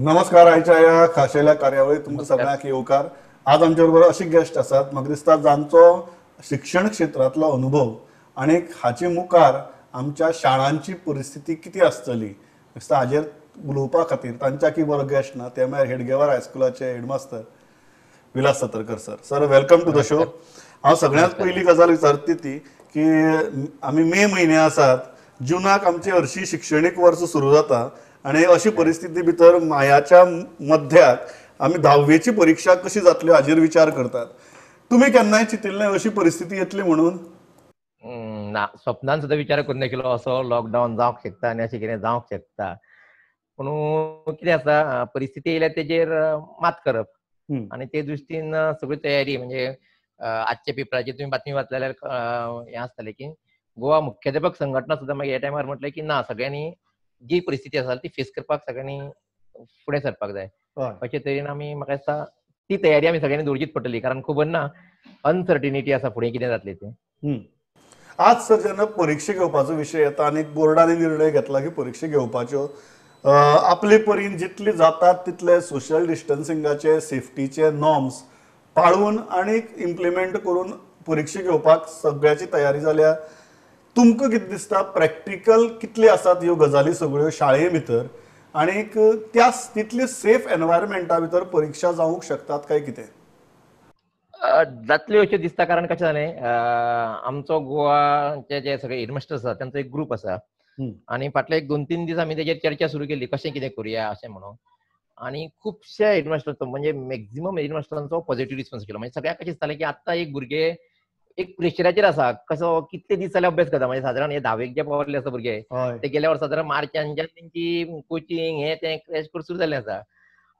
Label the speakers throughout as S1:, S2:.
S1: नमस्कार. आयच्या ह्या खाशेल्या कार्यावळीत तुमकां सगळ्यांक येवकार. आज आमच्या बरोबर अशी गेस्ट आसात म्हाका दिसता जांचो शिक्षण क्षेत्रांतलो अनुभव आनी हाचे मुखार आमच्या शाळांची परिस्थिती कितें आसतली दिसता हाजेर उलोवपा खातीर तांच्या की बरो गेस्ट ना ते म्हळ्यार हेडगेवार हायस्कुलाचे headmaster Vilas Satarkar sir. Sir, welcome to the show. हांव सगळ्यांत पयली गजाल विचारता ती की आमी मे म्हयने आसात, जुनाक आमची हरशी शिक्षणीक वर्स सुरू जाता आनी अशी परिस्थिती भितर मायाच्या मध्याक आमी धाव्वेची परिक्षा कशी जातली हाजेर विचार करतात. तुमी केन्नाय चितिल्लें अशी परिस्थिती येतली म्हणून?
S2: ना, स्वप्नान सुद्दां विचार करून नाशिल्लो असो लॉकडावन जावंक शकता आनी अशें कितें जावंक शकता. पूण कितें आसा, परिस्थिती येयल्या तेजेर मात करप आनी ते दृश्टीन सगळी तयारी. म्हणजे आजच्या पेपराचेर तुमी बातमी वाचल्या जाल्यार हें आसतलें की गोवा मुख्याध्यापक संघटना सुद्दां मागीर ह्या टायमार म्हटलें की ना, सगळ्यांनी जी परिस्थिती आसा ती फेस करपाक सगळ्यांनी फुडें सरपाक जाय. अशे तरेन आमी म्हाका दिसता ती तयारी आमी सगळ्यांनी दवरचीच पडटली, कारण खबर ना, अनसर्टिनिटी आसा फुडें कितें जातलें तें.
S1: आज सर जेन्ना परिक्षा घेवपाचो विशय येता आनी बोर्डान निर्णय घेतला की परिक्षा घेवपाच्यो आपले परीन जितली जातात तितले सोशल डिस्टन्सिंगाचे सेफ्टीचे नॉर्म्स पाळून आनी इम्प्लिमेंट करून परिक्षा घेवपाक सगळ्याची तयारी जाल्या. तुमकां कितें दिसता प्रॅक्टिकल कितले आसात ह्यो गजाली सगळ्यो शाळे भितर आनी त्या तितले सेफ एनवायरमेंटा भितर परिक्षा जावंक शकतात काय कितें?
S2: जातल्यो अशें दिसता, कारण कशें जालें, आमचो गोवाचे जे सगळे हेडमास्टर्स आसा तांचो एक ग्रूप आसा आनी फाटले एक 2-3 दीस आमी तेजेर चर्चा सुरू केली कशें कितें करुया अशें म्हणून. आनी खुबशे हेडमास्टरांचो म्हणजे मॅक्झिमम हेडमास्टरांचो पॉझिटिव्ह रिस्पॉन्स केलो. म्हणजे सगळ्यांक कशें दिसतालें की आतां एक भुरगे एक प्रेशराचेर आसा, कसो कितले दीस जाले अभ्यास करता. म्हणजे सादारण हे धावेक जे पावल्ले आसा भुरगे ते गेल्या वर्सा सादारण मार्चानच्यान तेंची कोचिंग हे तें क्रॅश कोर्स सुरू जाल्लें आसा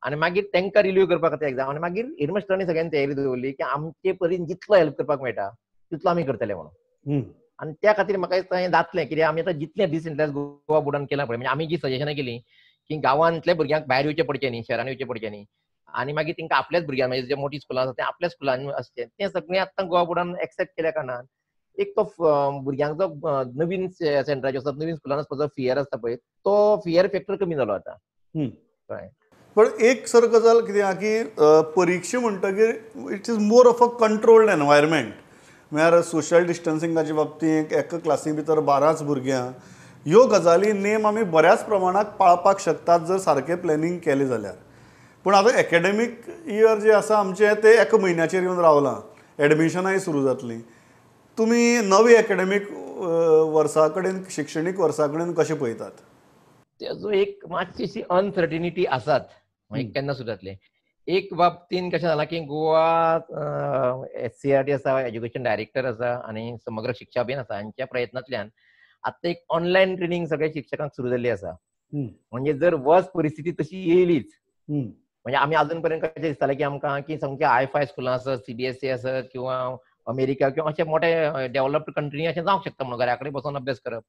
S2: आनी मागीर तांकां रिलीव करपा खातीर एग्जाम. आनी मागीर हेडमास्टरांनी सगळ्यांनी तयारी दवरली की आमचे परीन जितलो हेल्प करपाक मेळटा तितलो आमी करतले म्हणून. आनी त्या खातीर म्हाका दिसता हें जातलें, कित्याक आमी आतां जितलें डिसेंट्रलायज गोवा बोर्डान केलां पळय, म्हणजे आमी जी सजेशनां केलीं की गांवांतल्या भुरग्यांक भायर येवचें पडचें न्ही, शहरान येवचें पडचें न्ही, आनी मागीर तांकां आपल्याच भुरग्यांक म्हणजे जे मोठी स्कुलां आसा ते आपल्या स्कुलान आसचें, तें सगळें आतां गोवा बोर्डान एक्सेप्ट केल्या कारणान एक तो भुरग्यांचो नवीन सेंटराचेर वचप, नवीन स्कुलान वचपाचो फियर आसता पळय, तो फियर फॅक्टर कमी जालो आतां. कळ्ळें?
S1: पण एक सर गजाल कितें आहा की परिक्षा म्हणटगीर it is more of a controlled environment. म्हळ्यार सोशल डिस्टन्सिंगाच्या बाबतींत एका क्लासी भितर 12 भुरग्यां, ह्यो गजाली नेम आमी बऱ्याच प्रमाणात पाळपाक शकतात जर सारकें प्लॅनिंग केलें जाल्यार. पूण आतां एकेडमीक इयर जें आसा आमचें तें एका म्हयन्याचेर येवन रावलां, एडमिशनाय सुरू जातलीं. तुमी नवी एकेडमीक वर्सा कडेन शिक्षणीक वर्सा कडेन कशें पळयतात?
S2: तेजो एक मातशी अनसर्टिनिटी आसात मागीर केन्ना सुरू जातलें. एक बाबतीन कशें जालां की गोवा SCERT आसा, एज्युकेशन डायरेक्टर आसा आनी समग्र शिक्षा अभियान आसा, हांच्या प्रयत्नांतल्यान आतां एक ऑनलायन ट्रेनिंग सगळ्या शिक्षकांक सुरू जाल्ली आसा. म्हणजे जर वर्स परिस्थिती तशी येयलीच, म्हणजे आमी अजून पर्यंत कशें दिसतालें की आमकां की सामकें हाय-फाय स्कुलां आसत, CBSE आसत किंवा अमेरिका किंवा अशे मोठे डेव्हलप्ड कंट्री अशें जावंक शकता म्हणून घरा कडेन बसून अभ्यास करप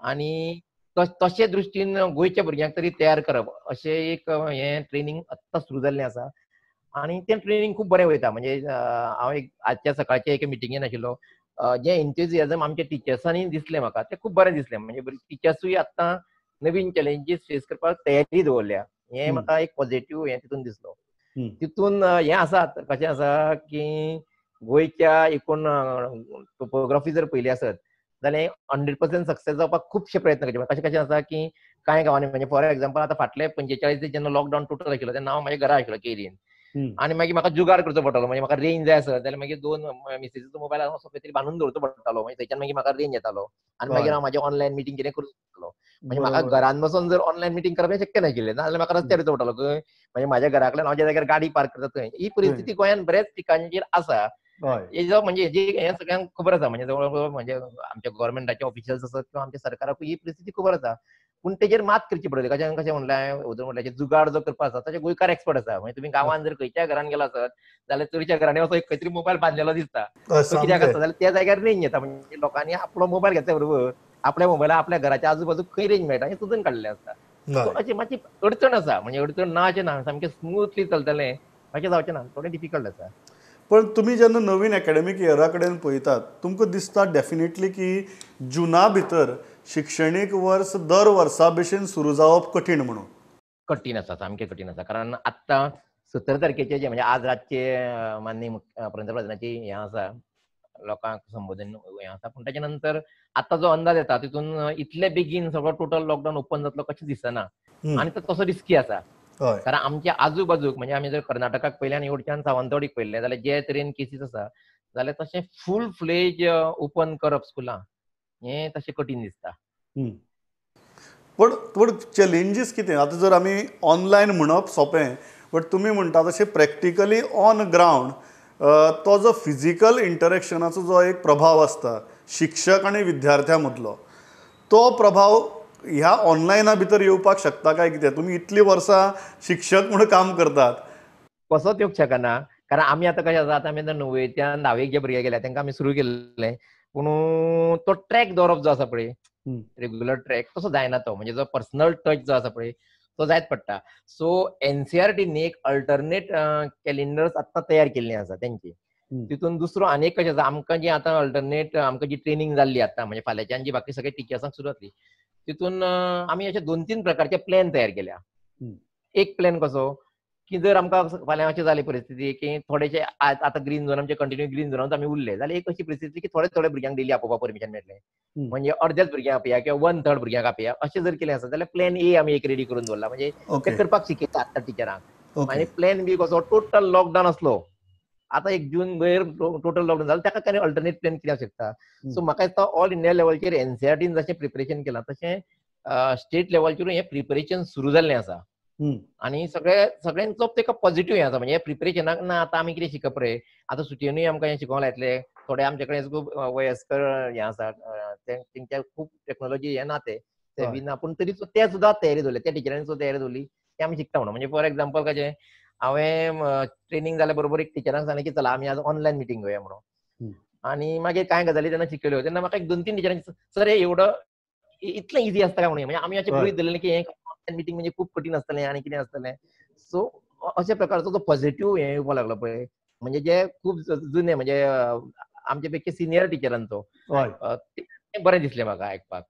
S2: आनी तशे दृश्टीन गोंयच्या भुरग्यांक तरी तयार करप अशें एक हें ट्रेनिंग आत्तां सुरू जाल्लें आसा आनी तें ट्रेनिंग खूब बरें वयता. म्हणजे हांव एक आजच्या सकाळच्या एके मिटिंगेन आशिल्लो, जें एन्थुजियाजम आमच्या टिचर्सांनी दिसलें म्हाका तें खूब बरें दिसलें. म्हणजे टिचर्सूय आत्तां नवीन चॅलेंजीस फेस करपाक तयारी दवरल्या, हें म्हाका एक पॉझिटिव्ह हें तितून दिसलो. तितून हें आसा कशें आसा की गोंयच्या एकूण टोपोग्राफी जर पयली आसत जाल्यार 100% सक्सेस जावपाक खुबशे प्रयत्न करचे. कशें कशें आसा की कांय गांवांनी म्हणजे फॉर एग्जाम्पल आतां फाटले 45 दीस जेन्ना लॉकडावन टोटल आशिल्लो तेन्ना हांव म्हाज्या घरा आशिल्लो केरीन आनी मागीर म्हाका जुगाड करचो पडटालो. म्हणजे म्हाका रेंज जाय आसत जाल्यार मागीर 2 मिसेसीचो मोबायल हांव खंय तरी बांदून दवरचो पडटालो, मागीर थंयच्यान मागीर म्हाका रेंज येतालो आनी मागीर हांव म्हाजें ऑनलायन मिटींग कितें करूंक शकतालो. म्हणजे म्हाका घरान बसून जर ऑनलायन मिटींग करप हें शक्य नाशिल्लें, नाजाल्यार म्हाका रस्त्यार येवचो पडटालो. म्हणजे म्हाज्या घरा कडेन हांव ज्या जाग्यार गाडी पार्क करता थंय. ही परिस्थिती गोंयांत बऱ्याच ठिकाणांचेर आसा. हेजो म्हणजे हें सगळ्यांक खबर आसा, म्हणजे जवळ जवळ म्हणजे आमच्या गव्हर्मेंटाचे ऑफिशियल्स आसत किंवा आमच्या सरकाराकूय ही परिस्थिती खबर आसा, पूण तेजेर मात करची पडटली. कशें कशें म्हणलें हांवें वजन म्हणल्यार जुगाड जो करपा आसा ताचे गोंयकार एक्सपर्ट आसा. म्हणजे तुमी गांवांत जर खंयच्याय घरान गेला आसत जाल्यार चडश्या घरांनी असो एक खंय तरी मोबायल बांदलेलो दिसता. तो कित्याक आसता जाल्यार त्या जाग्यार रेंज येता. म्हणजे लोकांनी आपलो मोबायल घेतल्या बरोबर आपल्या मोबायला आपल्या घराच्या आजूबाजूक खंय रेंज मेळटा हें सोदून काडलें आसता. अशी मातशी अडचण आसा, म्हणजे अडचण ना अशें ना, सामकें स्मुथली चलतलें अशें जावचें ना, थोडें डिफिकल्ट आसा.
S1: पण तुमी जेन्ना नवीन एकेडमीक इयरा कडेन पळयतात तुमकां दिसता डेफिनेटली की जुना भितर शिक्षणीक वर्स दर वर्सा भशेन सुरू जावप कठीण म्हणून?
S2: कठीण आसा, सामकें कठीण आसा. कारण आत्तां 17 तारखेचे जे म्हणजे आज रातचे माननीय पंतप्रधानाची हें आसा लोकांक संबोधन हें आसा, पूण ताच्या नंतर आतां जो अंदाज येता तितून इतले बेगीन सगळो टोटल लॉकडावन ओपन जातलो कशें दिसना आनी तो तसो रिस्की आसा. कारण आमच्या आजूबाजूक म्हणजे आमी जर कर्नाटकाक पळयलें आनी वटच्यान सावंतवाडीक पळयलें जाल्यार जे तरेन केसीस आसा जाल्यार तशें फूल फ्लेज ओपन करप स्कुलां हें तशें कठीण दिसता.
S1: पण पण चॅलेंजीस कितें आतां जर आमी ऑनलायन म्हणप सोंपें, बट तुमी म्हणटा तशें प्रॅक्टिकली ऑन ग्रावंड तो जो फिजिकल इंटरेक्शनाचो जो एक प्रभाव आसता शिक्षक आनी विद्यार्थ्यां मदलो, तो प्रभाव ह्या ऑनलायना भितर येवपाक शकता काय कितें? तुमी इतलीं वर्सां शिक्षक म्हूण काम करतात.
S2: कसोच येवंक शकना. कारण आमी आतां कशें आसा, आतां आमी 9वेच्यान 10वेक जे भुरगे गेल्या तांकां आमी सुरू केल्लें, पूण तो ट्रॅक दवरप जो आसा पळय रेग्युलर ट्रॅक तसो जायना तो, म्हणजे जो पर्सनल टच जो आसा पळय तो जायत पडटा. सो एनसीआरटीनी एक अल्टरनेट कॅलेंडर्स आतां तयार केल्ली आसा तेंची. तितून दुसरो आनी एक कशें आसा, आमकां जी आतां अल्टरनेट आमकां जी ट्रेनींग जाल्ली आतां म्हणजे फाल्यांच्यान जी बाकी सगळे टिचर्सांक सुरू जातली तितून आमी अशे 2-3 प्रकारचे प्लॅन तयार केल्या. एक प्लॅन कसो की जर आमकां फाल्यां अशें जाली परिस्थिती की थोडेशे आतां ग्रीन झोन आमचे कंटिन्यू ग्रीन झोनांत आमी उरले जाल्यार एक अशी परिस्थिती की थोडे थोडे भुरग्यांक डेली आपोवपाक परमिशन मेळटलें, म्हणजे अर्द्याच भुरग्यांक आपया किंवा 1/3 भुरग्यांक आपया अशें जर केलें आसत जाल्यार प्लॅन ए आमी एक रेडी करून दवरला, म्हणजे ते करपाक शिकयता आतां टिचरांक. आनी प्लॅन बी कसो टोटल लॉकडावन आसलो आतां 1 जून वयर टोटल लॉकडावन जालो ताका कांय अल्टरनेट प्लॅन कितें शकता. सो म्हाका दिसता ऑल इंडिया लेवलचेर एनसीआरटीन जशें प्रिपरेशन केलां तशें स्टेट लेवलचेरूय हें प्रिपरेशन सुरू जाल्लें आसा आनी सगळे सगळ्यांचो तेका पॉझिटिव्ह हें आसा. म्हणजे प्रिपरेशनाक ना आतां आमी कितें शिकप रे, आतां सुटयेनूय आमकां हें शिकोवंक लायतले, थोडे आमचे कडेन खूब वयस्कर हें आसा तेंच्या खूब टॅक्नोलॉजी हें ना ते बी ना, पूण तरी ते सुद्दां तयारी दवरले, त्या टिचरांनी सुद्दां तयारी दवरली की आमी शिकता म्हणून. म्हणजे फॉर एग्जाम्पल कशें हांवें ट्रेनींग जाल्या बरोबर एक टिचरांक सांगलें की चला आमी आज ऑनलायन मिटींग घेवया म्हणून, आनी मागीर कांय गजाली तेन्ना शिकयल्यो तेन्ना म्हाका 1-2-3 टिचरांनी सर हे एवढं इतलें इजी आसता काय म्हणून, म्हणजे आमी अशें गृहीत धरलें की हें मिटींग म्हणजे खूब कठीण आसतलें आनी कितें आसतलें. सो अशा प्रकारचो जो पॉझिटिव्ह हें येवपाक लागलो पळय, म्हणजे जे खूब जुने म्हणजे आमचे पेक्षा सिनियर टिचरांचो ते बरें दिसलें म्हाका आयकपाक.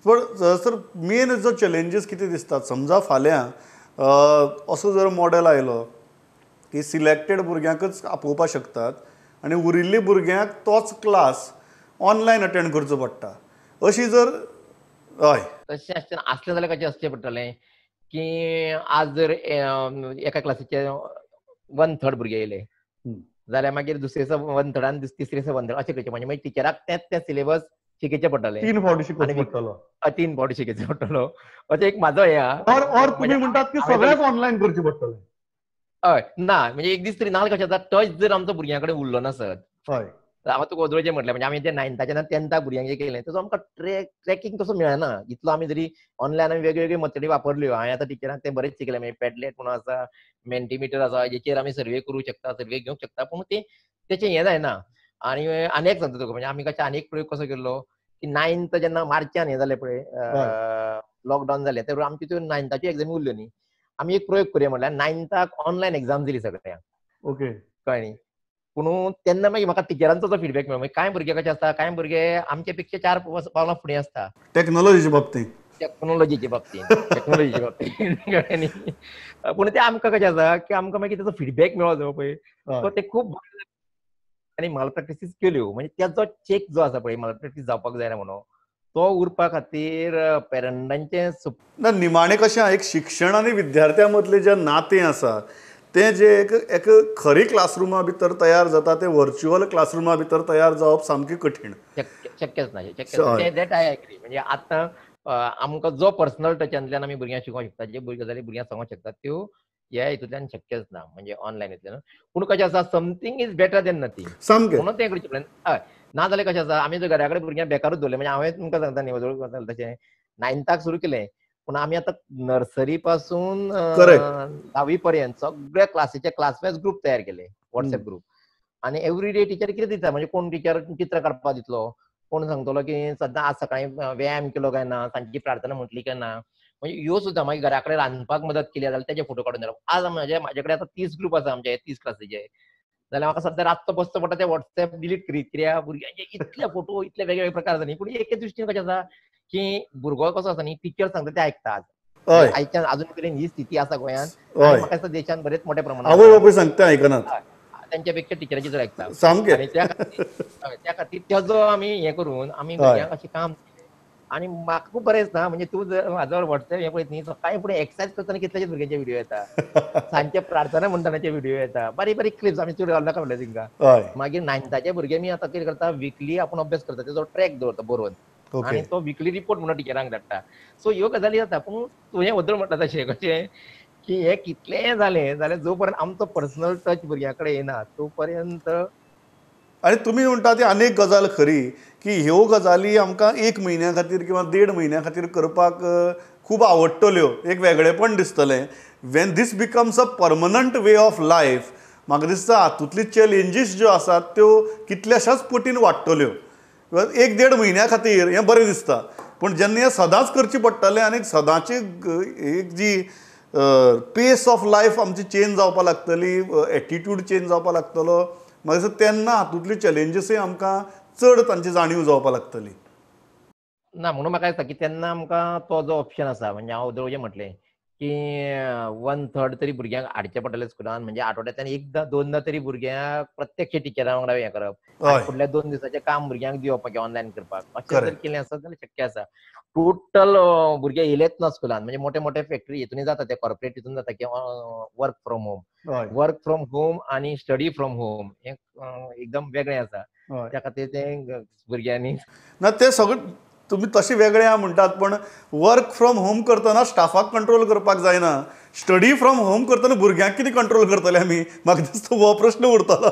S1: पण सर मेन जो चॅलेंजीस कितें दिसतात, समजा फाल्यां असो जर मॉडेल आयलो की सिलेक्टेड भुरग्यांकच आपोवपाक शकतात आनी उरिल्ली भुरग्यांक तोच क्लास ऑनलायन अटेंड करचो पडटा, अशी जर हय
S2: तशें आसचें आसलें जाल्यार कशें आसचें पडटलें की आज जर एका क्लासीचे 1/3 भुरगे येयले जाल्यार मागीर दुसरे दिसा 1/3 आनी तिसरे दिसा 1/3 अशें करचें, म्हणजे मागीर टिचराक तेंच तें सिलेबस शिकयचें पडटलें,
S1: 3 फावटी शिकोवचें पडटलो,
S2: 3 फावटी शिकयचें पडटलो अशें एक म्हाजो हें
S1: आहा. तुमी म्हणटात की सगळ्यांक ऑनलायन करचें पडटलें?
S2: हय ना, म्हणजे एक दीस तरी ना कशें जाता टच जर आमचो भुरग्यां कडेन उरलो नासत,
S1: हय
S2: हांव तुका वदोळचें म्हटलें म्हणजे आमी जे 9थाच्यान 10थाक भुरग्यांक जें केलें तसो आमकां ट्रॅकिंग तसो मेळना इतलो. आमी जरी ऑनलायन आमी वेगवेगळ्यो मथडी वापरल्यो, हांवें आतां टिचरांक तें बरेंच शिकलें, म्हणजे पॅडलेट म्हणून आसा, मेंटीमिटर आसा, जेचेर आमी सर्वे करूं शकता, सर्वे घेवंक शकता, पूण तें तेचें हें जायना. आनी आनी एक सांगता तुका, म्हणजे आमी कशें आनी एक प्रयोग कसो केल्लो की 9th जेन्ना मार्चान हें जालें पळय लॉकडावन जालें तेन्ना आमच्यो त्यो 9थाच्यो एग्जामी उरल्यो न्ही, आमी एक प्रयोग करुया म्हटल्यार 9थाक ऑनलायन एग्जाम दिली सगळ्यांक.
S1: ओके
S2: कळ्ळें न्ही? पूण तेन्ना मागीर म्हाका टिचरांचो जो फिडबॅक मेळ्ळो, कांय भुरगे कशे आसता, कांय भुरगे आमचे पेक्षा 4 पावलां फुडें आसता
S1: टॅक्नोलॉजीचे बाबतींत,
S2: टॅक्नोलॉजीचे बाबतींत कळ्ळें न्ही. पूण ते आमकां कशें आसा की आमकां मागीर तेचो फिडबॅक मेळ्ळो जो पळय तो ते खूब आनी माल प्रॅक्टिसीस केल्यो, म्हणजे तेजो चेक जो आसा पळय माल प्रॅक्टीस जावपाक जायना म्हणून तो उरपा खातीर पेरंटांचें
S1: ना. निमाणें कशें एक शिक्षण आनी विद्यार्थ्यां मदलें जें नातें आसा तें जें एक एक खरी क्लासरुमा भितर तयार जाता तें व्हर्च्युअल क्लासरुमा भितर तयार जावप सामकें कठीण,
S2: शक्यच ना, शक्य. That I agree. म्हणजे आतां आमकां जो पर्सनल टचांतल्यान आमी भुरग्यांक शिकोवंक शकता, जे गजाली भुरग्यांक सांगूंक शकतात त्यो ह्या हितूंतल्यान शक्यच ना, म्हणजे ऑनलायन हितूंतल्यान. पूण कशें आसा something is better than nothing,
S1: सामकें
S2: म्हणून तें करचें पडलें. हय ना जाल्यार कशें आसा आमी जर घरा कडेन भुरग्यांक बेकारूच दवरलें, म्हणजे हांवें तुमकां सांगता न्ही वदोळ तशें 9थाक सुरू केलें, पूण आमी आतां नर्सरी पासून 10वी पर्यंत सगळ्या क्लासीचे क्लास वायज ग्रूप तयार केले, वॉट्सएप ग्रूप, आनी एवरी डे टिचर कितें दिता, म्हणजे कोण टिचर चित्र काडपाक दितलो, कोण सांगतलो की सद्दां आज सकाळीं व्यायाम केलो काय ना, सांजची प्रार्थना म्हटली काय ना, म्हणजे ह्यो सुद्दां मागीर घरा कडेन रांदपाक मदत केली जाल्यार तेजे फोटो काडून धाडप. आज म्हाजे कडेन आतां 30 ग्रूप आसा आमचे 30 क्लासीचे, जाल्यार म्हाका सद्दां रातचो बसचो पडटा ते वॉट्सएप डिलीट करीत, कित्याक भुरग्यांचे इतले फोटो इतले वेगवेगळे प्रकार आसा न्ही. पूण एके दृश्टीन कशें आसा की भुरगो कसो आसा न्ही, टिचर सांगता ते आयकता आज. आयच्यान अजून पर्यंत ही स्थिती आसा गोंयांत, म्हाका दिसता देशान बरेच मोठ्या प्रमाणात
S1: आवय बापूय सांगता आयकनात,
S2: त्यांच्या पेक्षा टिचरांची चड आयकता
S1: सामकें.
S2: आनी त्या खातीर तेजो आमी हें करून आमी भुरग्यांक अशें काम आनी म्हाका खूब बरें दिसता. म्हणजे तूं जर म्हाजो वॉट्सएप हें पळयत न्ही, सकाळीं फुडें एक्सरसायज करतना कितल्याशे भुरग्यांचे व्हिडियो येता, सांजचे प्रार्थना म्हणटनाचे व्हिडियो येता, बारीक बारीक क्लिप्स आमी चड घालूं नाका म्हणलें तेंकां. मागीर नायन्थाचे भुरगे मी आतां कितें करता, विकली आपूण अभ्यास करता तेजो ट्रॅक दवरता बरोवन आनी तो विकली रिपोर्ट म्हणून टिचरांक धाडटा. सो ह्यो गजाली जाता. पूण तुवें वदळ म्हणटा तशें कशें की हें कितलेंय जालें जाल्यार जो पर्यंत आमचो पर्सनल टच भुरग्यां कडेन येना तो पर्यंत.
S1: आनी तुमी म्हणटा ती आनीक गजाल खरी की ह्यो गजाली आमकां एक म्हयन्या खातीर किंवा देड म्हयन्या खातीर करपाक खूब आवडटल्यो, एक वेगळेपण दिसतलें. When this becomes a permanent way of life म्हाका दिसता हातूंतली चॅलेंजीस ज्यो आसात त्यो कितल्याशाच पटीन वाडटल्यो. एक देड म्हयन्या खातीर हें बरें दिसता, पूण जेन्ना हें सदांच करचें पडटलें आनी सदांची एक जी पेस ऑफ लायफ आमची चेंज जावपाक लागतली, एटिट्यूड चेंज जावपाक लागतलो, म्हाका दिसता तेन्ना हातूंतली चॅलेंजीसूय आमकां चड तांची जाणीव जावपाक लागतली.
S2: ना म्हणून म्हाका दिसता की तेन्ना आमकां तो जो ऑप्शन आसा, म्हणजे हांव वदळ म्हटलें की 1/3 तरी भुरग्यांक हाडचें पडटलें स्कुलान, म्हणजे आठवड्यांतल्यान एकदां दोनदां तरी भुरग्यांक प्रत्यक्ष टिचरां वांगडा हें करप, फुडल्या 2 दिसाचें काम भुरग्यांक दिवप ऑनलायन करपाक, अशें जर केलें आसत जाल्यार शक्य आसा. टोटल भुरगे येयलेच ना स्कुलान, म्हणजे मोठे मोठे फॅक्टरी हितून जाता, ते कॉर्पोरेट हितून जाता की work from home, work from home आनी स्टडी फ्रॉम होम हें एकदम वेगळें आसा. त्या खातीर तें भुरग्यांनी
S1: ना ते सगळें तुमी तशें वेगळें आहा म्हणटात, पण वर्क फ्रॉम होम करतना स्टाफाक कंट्रोल करपाक जायना, स्टडी फ्रॉम होम करतना भुरग्यांक कितें कंट्रोल करतले आमी, म्हाका दिसता हो प्रश्न उरतलो.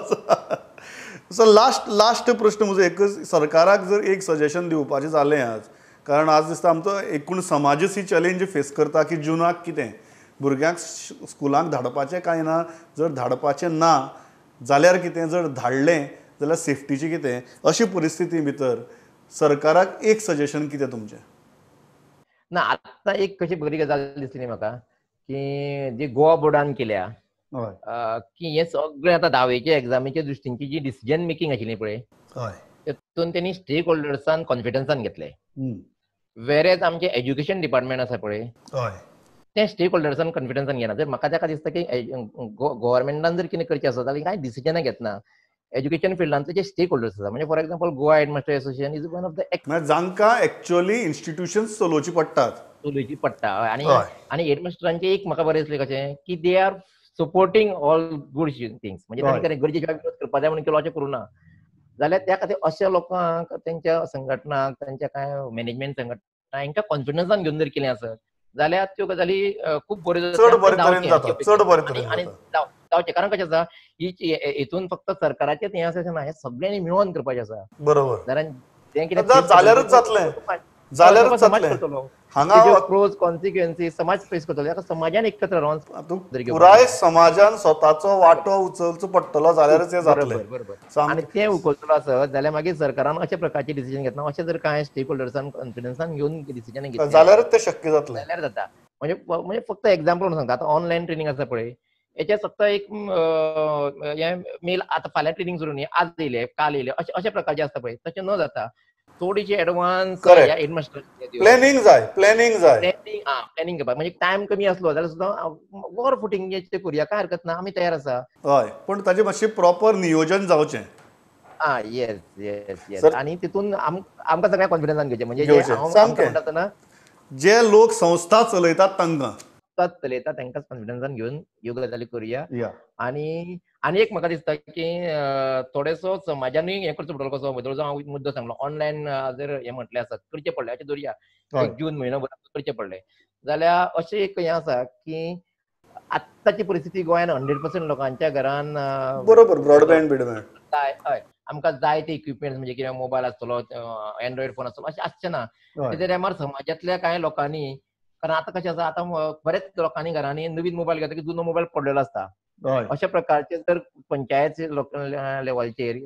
S1: सो लास्ट प्रश्न म्हजो एकच, सरकाराक जर एक सजेशन दिवपाचें जालें आज, कारण आज दिसता आमचो एकूण समाजच ही चॅलेंज फेस करता की जुनाक कितें भुरग्यांक स्कुलांक धाडपाचें कांय ना, जर धाडपाचें ना जाल्यार कितें, जर धाडलें जाल्यार सेफ्टीचें कितें, अशी परिस्थिती भितर सरकाराक एक सजेशन कितें तुमचें?
S2: ना आतां एक कशी बरी गजाल दिसली म्हाका की जी गोवा बोर्डान केल्या की हें सगळें आतां धावेचे एग्जामीचे दृश्टीनची जी डिसिजन मेकिंग आशिल्ली पळय तेतून तेणी स्टेक होल्डर्सान कॉन्फिडन्सान घेतले. वेरेज आमचें एज्युकेशन डिपार्टमेंट आसा पळय तें स्टेक होल्डर्सान कॉन्फिडन्सान घेना. जर म्हाका ताका दिसता की गव्हर्मेंटान जर कितें करचें आसा जाल्यार कांय डिसिजनां घेतना एज्युकेशन फिल्डांतले जे स्टेक होल्डर्स आसा, म्हणजे for example Goa headmaster association is one of the
S1: जांकां एक्चुअली इन्स्टिट्यूशन्स चलोवची पडटात,
S2: चलोवची पडटा. आनी आनी हेडमास्टरांचें एक म्हाका बरें दिसलें कशें की they are supporting all good things, म्हणजे तांणी गरजेच्या विरोध करपा जाय म्हणून केलो अशें करूं ना, जाल्यार त्या खातीर अशा लोकांक तेंच्या संघटनांक, तेंच्या कांय मॅनेजमेंट संघटना हांकां कॉन्फिडन्सान घेवन जर केलें आसत जाल्यार त्यो गजाली खूब बऱ्यो आनी जावचें. कारण कशें आसा ही हेतून फक्त सरकाराचें हें आसा अशें ना, हें सगळ्यांनी मेळोन करपाचें आसा.
S1: बरोबर,
S2: कारण तें कितें
S1: जाल्यारूच जातलें, जाल्यारूच जातलें. हांगा
S2: प्रोज कॉन्सिक्वेन्सी समाज फेस करतलो, ताका समाजान एकत्र रावन
S1: पुराय समाजान स्वताचो वांटो उचलचो पडटलो जाल्यारच हें जातलें.
S2: बरोबर, आनी तें उखलतलो आसत जाल्यार मागीर सरकारान अशा प्रकारचे डिसिजन घेतना अशें जर कांय स्टेक होल्डर्सान कॉन्फिडन्सान घेवन डिसिजन घेतलें
S1: जाल्यारच तें शक्य जातलें,
S2: जाल्यार जाता. म्हणजे म्हणजे फक्त एग्जाम्पल म्हणून सांगता, आतां ऑनलायन ट्रेनिंग आसा पळय, हेचें फक्त एक हें मेल आतां फाल्यां ट्रेनिंग सुरू न्ही, आज येयलें काल येयलें अशें अशा प्रकारचें आसता पळय, तशें न जाता थोडीशी एडवान्स हेडमास्टर
S1: प्लॅनिंग जाय, प्लॅनिंग जाय,
S2: प्लॅनिंग करपाक म्हणजे टायम कमी आसलो जाल्यार सुद्दां वॉर फुटींगेचेर करुया, काय हरकत ना, आमी तयार आसा.
S1: हय, पूण ताचें मातशें प्रॉपर नियोजन जावचें.
S2: आं, येस येस येस. आनी तितून आमकां सगळ्या कॉन्फिडन्सान घेवचें, म्हणजे म्हणटा आसतना
S1: जे लोक संस्था चलयतात तांकां
S2: चलयता तांकांच कॉन्फिडन्सान घेवन ह्यो गजाली करुया. आनी आनी एक म्हाका दिसता की थोडेसो समाजानूय हें करचो पडटलो. कसो जो हांव मुद्दो सांगलो ऑनलायन जर हें म्हटलें आसत करचें पडलें अशें धरुया, एक जून म्हयनो भर करचें पडलें जाल्यार अशें एक हें आसा की आत्ताची परिस्थिती गोंयान 100% लोकांच्या घरान
S1: बरोबर ब्रॉडबँड बिडबँड
S2: जाय, हय आमकां जाय ते इक्विपमेंट्स म्हणजे कितें मोबायल आसतलो, एन्ड्रॉयड फोन आसतलो अशें आसचें ना. तेच्या टायमार समाजांतल्या कांय लोकांनी, कारण आतां कशें आसा आतां बरेच लोकांनी घरांनी नवीन मोबायल घेता की जुनो मोबायल पडलेलो आसता, अशा प्रकारचे जर पंचायत लेवलचेर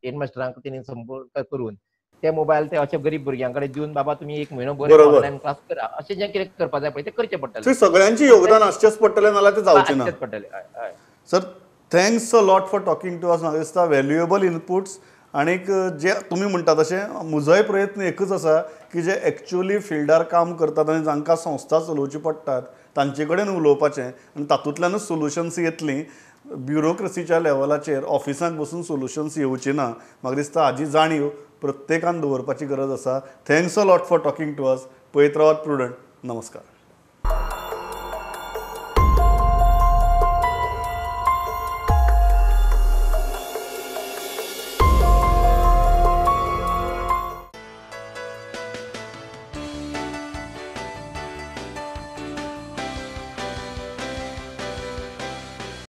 S2: हेडमास्टरांक तेणी संपर्क करून ते मोबायल ते अशे गरीब भुरग्यां कडेन दिवन बाबा तुमी एक म्हयनो बरें ऑनलायन क्लास करा अशें जें कितें करपाक जाय पळय तें करचें पडटलें.
S1: सगळ्यांचें योगदान आसचेंच पडटलें, नाल्यार तें जावचें ना.
S2: पडटलें.
S1: Sir, thanks a lot for talking to us. म्हाका दिसता व्हॅल्युएबल इनपुट्स आणीक जे तुमी म्हणटा तशें म्हजोय प्रयत्न एकूच आसा की जे एक्चुअली फिल्डार काम करतात आनी जांकां संस्था चलोवची पडटात तांचे कडेन उलोवपाचें आनी तातूंतल्यानूच सोल्युशन्स येतलीं. ब्युरोक्रेसीच्या लेवलाचेर ऑफिसांत बसून सोल्युशन्स येवची ना. म्हाका दिसता हाजी जाणीव प्रत्येकान दवरपाची गरज आसा. Thanks a lot for talking to us. पळयत रावात प्रुडंट. नमस्कार.